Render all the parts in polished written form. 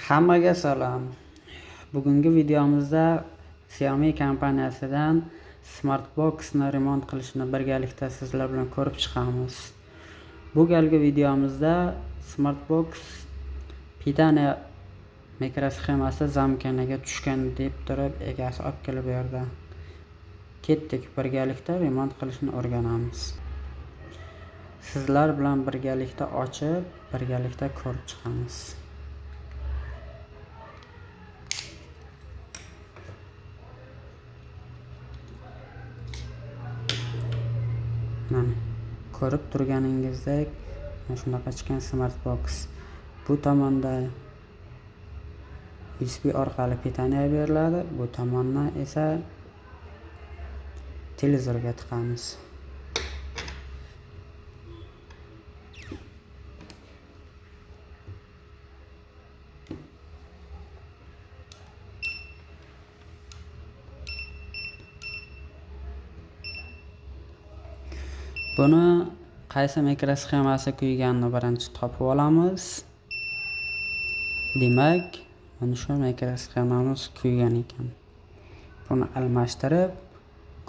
Hammaga salom. Bugungi videomizda Xiaomi kompaniyasidan Smartboxni remont qilishni birgalikda sizlar bilan ko'rib chiqamiz. Bu galgi videomizda Smartbox pitaniya mikrosxemasi zamkanaga tushgan deb turib egasi olib kelib berdi. Ketdik, birgalikda remont qilishni o'rganamiz. Sizlar bilan birgalikda ochib, birgalikda ko'rib chiqamiz. Mana ko'rib turganingizdek, mana shunaqa chiqqan Smartbox. Bu tomonda USB orqali pitaniya beriladi, bu tomondan esa televizorga tiqamiz. Buni qaysi mikrosxemasi kuyganini birinchi topib olamiz. Demak, mana shu mikrosxemamiz kuygan ekan. Buni almashtirib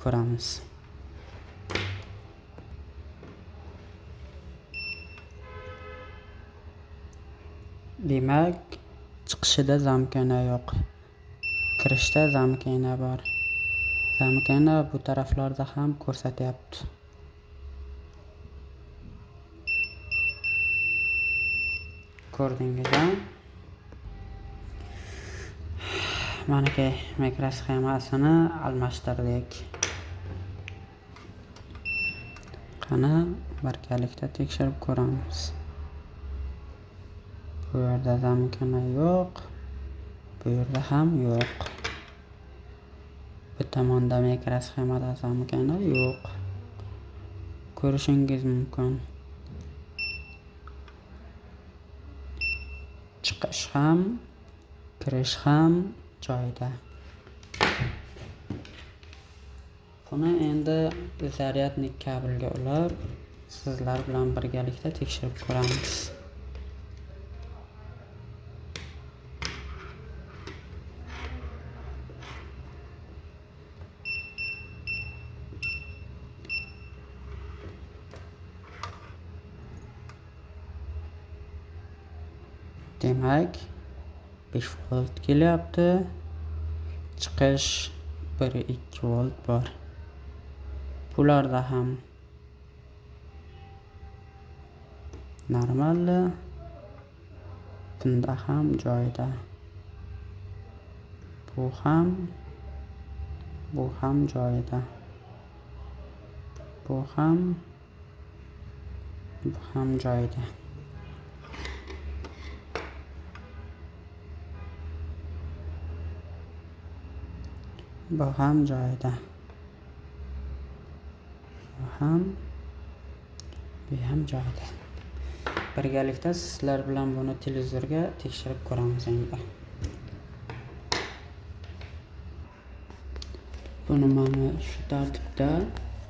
ko'ramiz. Demak, chiqishida zamkana yo'q. Kirishda zamkana bor. Zamkana bu taraflarda ham ko'rsatyapti. Ko'rdingizmi? Manaki mikrosxemasini almashtirdik. Qani birgalikda tekshirib ko'ramiz. Bu yerda zamkana yo'q, bu yerda ham yo'q. Bu tomonda mikrosxemada zamkana yo'q. Ko'rishingiz mumkin. Chiqish ham, kirish ham joyida. Buni endi zaryadnik kabelga ulab, sizlar bilan birgalikda tekshirib ko'ramiz. Demak, 5 volt kelyapti. Chiqish 1-2 volt bor. Bularda ham normal, bunda ham joyida. Bu ham joyida. Bu ham joyida. Bu ham joyida. Bu ham joyida. Birgalikda sizlar bilan buni televizorga tekshirib ko'ramiz endi. Buni mana shu tartibda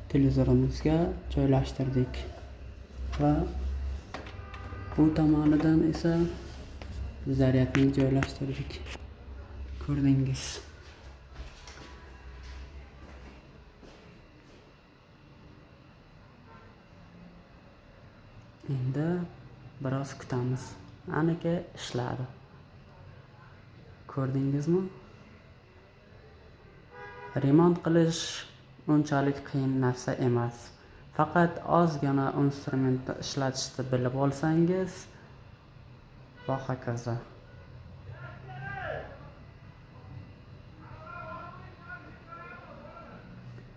televizorimizga joylashtirdik va bu tomonidan esa zaryadni joylashtirdik. Ko'rdingiz. Endi biroz kutamiz. Anaka ishladi. Ko'rdingizmi? Remont qilish unchalik qiyin narsa emas. Faqat ozgina instrumentni ishlatishni bilib olsangiz va hokazo.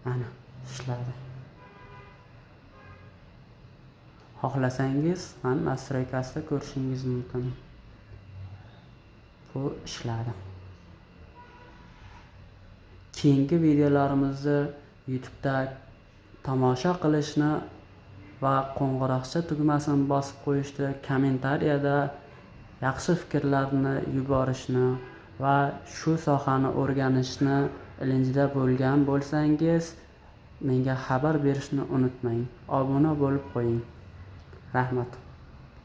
Ana ishladi. Xohlasangiz, mana nastroykasida ko'rishingiz mumkin. Bu ishladi. Keyingi videolarimizni YouTube'da tomosha qilishni va qo'ng'iroqcha tugmasini bosib qo'yishni, kommentariyada yaxshi fikrlarni yuborishni va shu sohani o'rganishni ilinjida bo'lgan bo'lsangiz, menga xabar berishni unutmang. Obuna bo'lib qo'ying. Rahmat.